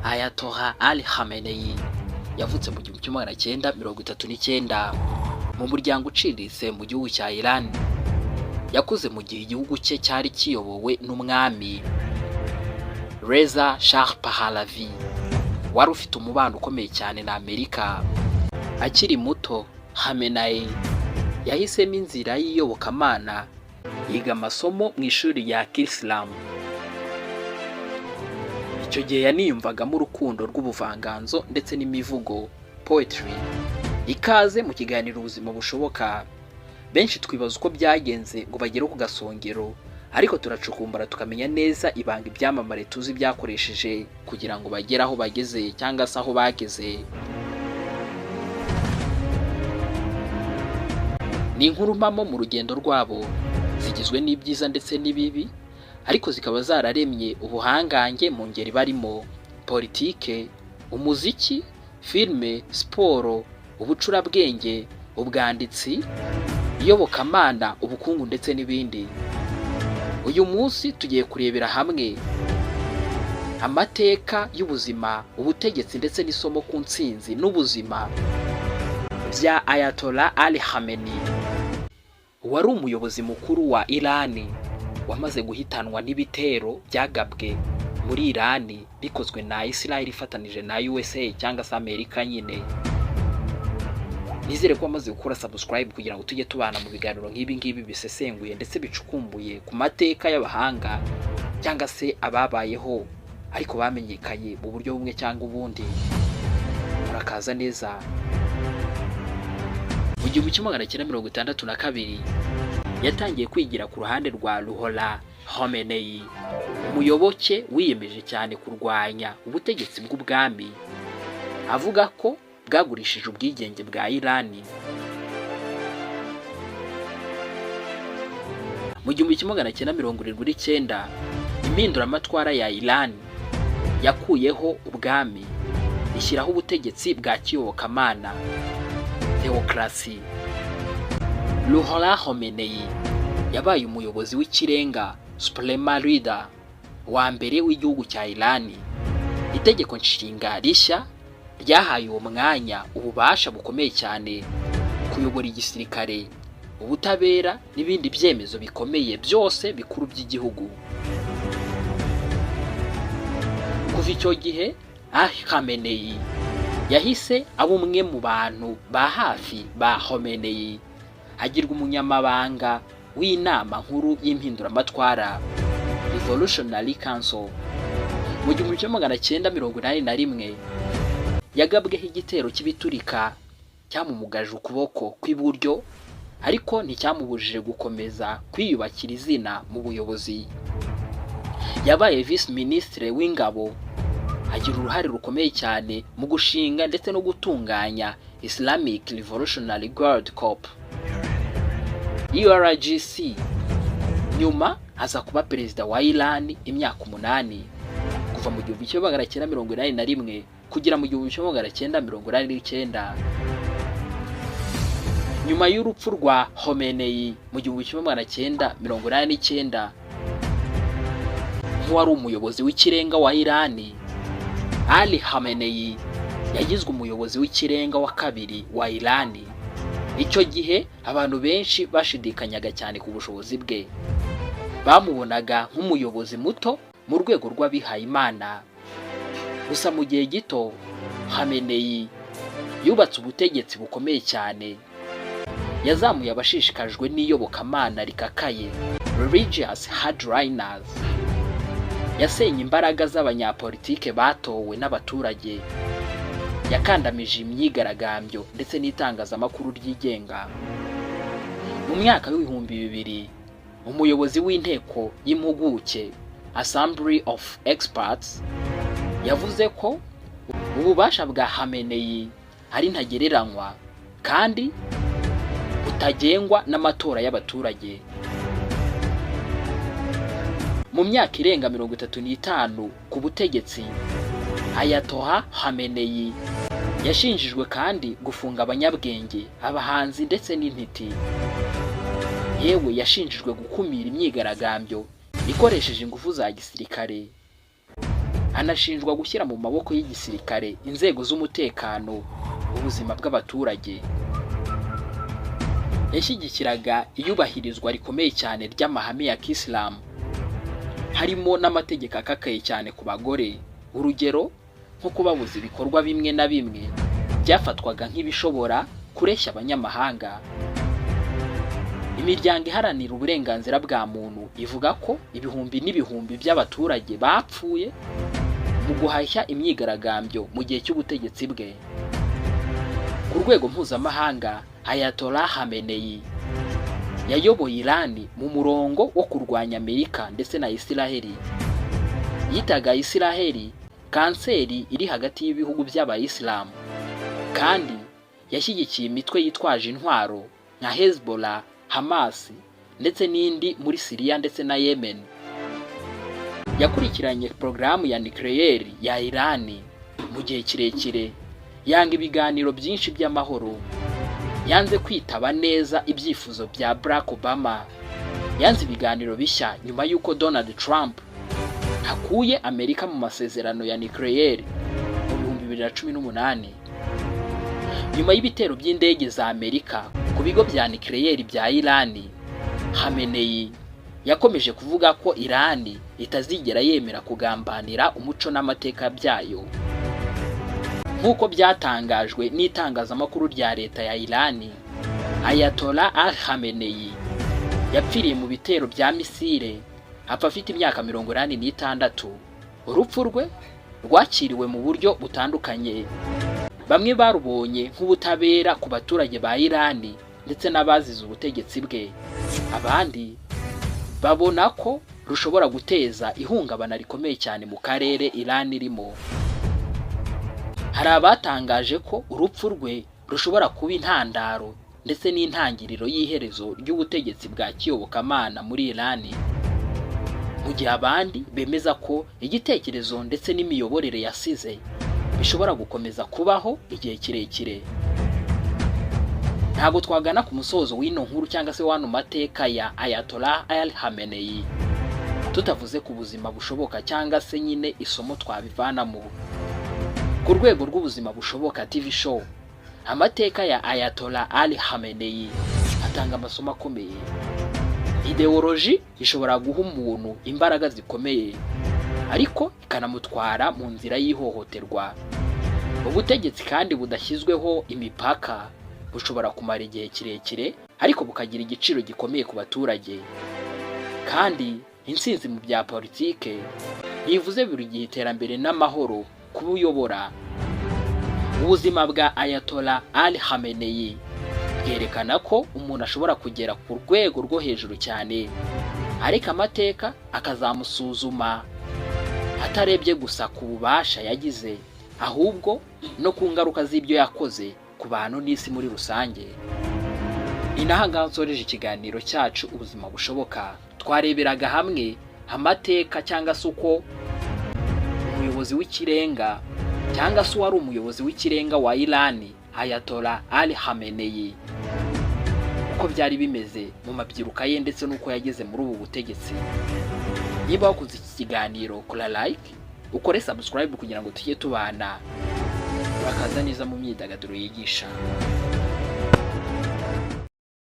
Ayatollah Ali Khamenei yavutse mu 1939 mu muryango uciriritse mu gihugu cya Iran. Yakuze mu gihe igihugu cye cyari kiyobowe n'umwami Reza Shah Pahlavi, wari ufite umubano ukomeye cyane na Amerika. Akiri muto, Khamenei yahisemo inzira y'iyobokamana, yiga amasomo mu ishuri rya Kisilamu. Icyo gihe yaniyumvagamo urukundo rw'ubuvanganzo ndetse n'imivugo, poetry. Ikaze mu kiganiro Ubuzima Bushoboka. Benshi twibaza uko byagenze ngo bagere ku gasongero, ariko turacukumbura tukamenya neza ibanga ibyamamare tuzi byakoresheje kugira ngo bagere aho bageze cyangwa se aho bageze. Ni inkuru mpamo mu rugendo rwabo, zigizwe n'ibyiza ndetse n'ibibi, ariko zikaba zararemye ubuhangange mu ngeri barimo: politike, umuziki, filime, siporo, ubucurabwenge, ubwanditsi, iyobokamana, ubukungu ndetse n'ibindi. Uyu munsi tugiye kurebera hamwe amateka y'ubuzima, ubutegetsi ndetse n'isomo ku ntsinzi n'ubuzima bya Ayatollah Ali Khamenei, wari umuyobozi mukuru wa Irani, wamaze guhitanwa n'ibitero byagabwe muri Irani bikozwe na Israel ifatanije na USA cyangwa se Amerika nyine. Nizere ko wamaze gukora subscribe kugira ngo tujye tubana mu biganiro nk'ibi ngibi bisesenguye ndetse bicukumbuye ku mateka y'abahanga cyangwa se ababayeho ariko bamenyekanye mu buryo bumwe cyangwa ubundi. Murakaza neza. Mu 1962 yatangiye kwigira ku ruhande rwa Ruhollah Khomeini, umuyoboke wiyemeje cyane kurwanya ubutegetsi bw'ubwami, avuga ko bwagurishije ubwigenge bwa Irani. Mu 1979, impinduramatwara ya Irani yakuyeho ubwami, ishyiraho ubutegetsi bwa kiyobokamana, theocracy. Ruhollah Khomeini yabaye umuyobozi w'ikirenga, supreme leader, wa mbere w'igihugu cya Irani. Itegeko nshinga rishya ryahaye uwo mwanya ububasha bukomeye cyane: kuyobora igisirikare, ubutabera n'ibindi byemezo bikomeye byose bikuru by'igihugu. Kuva icyo gihe, Ali Khamenei yahise aba umwe mu bantu ba hafi ba Khomeini, agirwa umunyamabanga w'inama nkuru y'impinduramatwara, Revolutionary Council. Mu 1981 yagabweho igitero cy'ibiturika cyamumugaje ukuboko kw'iburyo, ariko nticyamubujije gukomeza kwiyubakira izina mu buyobozi. Yabaye visi minisitiri w'ingabo, agira uruhare rukomeye cyane mu gushinga ndetse no gutunganya Islamic Revolutionary Guard Corps, IRGC. Nyuma aza kuba perezida wa Iran imyaka 8, kuva mu 1981 kugera mu 1989. Nyuma y'urupfu rwa Khomeini mu 1989, nk'uwari umuyobozi w'ikirenga wa Irani, Ali Khamenei yagizwe umuyobozi w'ikirenga wa kabiri wa Irani. Icyo gihe abantu benshi bashidikanyaga cyane ku bushobozi bwe, bamubonaga nk'umuyobozi muto mu rwego rw'abihayimana. Gusa mu gihe gito, Khamenei yubatse ubutegetsi bukomeye cyane. Yazamuye abashishikajwe n'iyobokamana rikakaye, religious hardliners. Yasenye imbaraga z'abanyapolitike batowe n'abaturage, yakandamije imyigaragambyo ndetse n'itangazamakuru ryigenga. Mu myaka w'2000, umuyobozi w'inteko y'impuguke, Assembly of Experts, yavuze ko ububasha bwa Khamenei ari ntagereranywa kandi butagengwa n'amatora y'abaturage. Mu myaka irenga 35 ku butegetsi, Ayatollah Khamenei yashinjijwe kandi gufunga abanyabwenge, abahanzi ndetse n'intiti. Yewe, yashinjijwe gukumira imyigaragambyo ikoresheje ingufu za gisirikare. Anashinjwa gushyira mu maboko y'igisirikare, inzego z'umutekano, ubuzima bw'abaturage. Yashyigikiraga iyubahirizwa rikomeye cyane ry'amahame ya kisilamu, harimo n'amategeko akakaye cyane ku bagore, urugero nko kubabuza ibikorwa bimwe na bimwe byafatwaga nk'ibishobora kureshya abanyamahanga. Imiryango iharanira uburenganzira bwa muntu ivuga ko ibihumbi n'ibihumbi by'abaturage bapfuye mu guhashya imyigaragambyo mu gihe cy'ubutegetsi bwe. Ku rwego mpuzamahanga, Ayatollah Khamenei yayoboye Irani mu murongo wo kurwanya Amerika ndetse na Isiraheli. Yitaga Isiraheli kanseri iri hagati y'ibihugu by'Abayisilamu, kandi yashyigikiye imitwe yitwaje intwaro nka Hezbollah, Hamas ndetse n'indi muri Siriya ndetse na Yemen. Yakurikiranye porogaramu ya nucléaire ya Irani mu gihe kirekire, yanga ibiganiro byinshi by'amahoro. Yanze kwitaba neza ibyifuzo bya Barack Obama. Yanze ibiganiro bishya nyuma y'uko Donald Trump akuye Amerika mu masezerano ya nucléaire mu 2018. Nyuma y'ibitero by'indege za Amerika ku bigo bya nucléaire bya Irani, Khamenei yakomeje kuvuga ko Irani itazigera yemera kugambanira umuco n'amateka byayo. Nk'uko byatangajwe n'itangazamakuru rya leta ya Irani, Ayatollah Ali Khamenei yapfiriye mu bitero bya misile, apfa afite imyaka 86. Urupfu rwe rwakiriwe mu buryo butandukanye. Bamwe barubonye nk'ubutabera ku baturage ba Irani ndetse n'abazize ubutegetsi bwe, abandi babona ko rushobora guteza ihungabana rikomeye cyane mu karere Irani irimo. Hari abatangaje ko urupfu rwe rushobora kuba intandaro ndetse n'intangiriro y'iherezo ry'ubutegetsi bwa kiyobokamana muri Irani, mu gihe abandi bemeza ko igitekerezo ndetse n'imiyoborere yasize bishobora gukomeza kubaho igihe kirekire. Ntabwo twagana ku musozo w'ino nkuru cyangwa se w'ano mateka ya Ayatollah Ali Khamenei tutavuze ku buzima bushoboka cyangwa se nyine isomo twabivanamo. Ku rwego rw'Ubuzima Bushoboka TV Show, amateka ya Ayatollah Ali Khamenei atanga amasomo akomeye. Ideoloji ishobora guha umuntu imbaraga zikomeye, ariko ikanamutwara mu nzira y'ihohoterwa. Ubutegetsi kandi budashyizweho imipaka bushobora kumara igihe kirekire, ariko bukagira igiciro gikomeye ku baturage. Kandi intsinzi mu bya politike ntivuze buri gihe iterambere n'amahoro kubuyobora. Ubuzima bwa Ayatollah Ali Khamenei bwerekana ko umuntu ashobora kugera ku rwego rwo hejuru cyane, ariko amateka akazamusuzuma atarebye gusa ku bubasha yagize, ahubwo no ku ngaruka z'ibyo yakoze ku bantu n'isi muri rusange. Ni naha ngaha nsoreje ikiganiro cyacu Ubuzima Bushoboka. Twareberaga hamwe amateka cyangwa se uko umuyobozi w'ikirenga, cyangwa se uwari umuyobozi w'ikirenga wa Irani, Ayatollah Ali Khamenei, uko byari bimeze mu mabyiruka ye ndetse n'uko yageze muri ubu butegetsi. Niba wakoze iki kiganiro, kora like, ukore subscribe kugira ngo tujye tubana. Urakaza neza mu myidagaduro yigisha.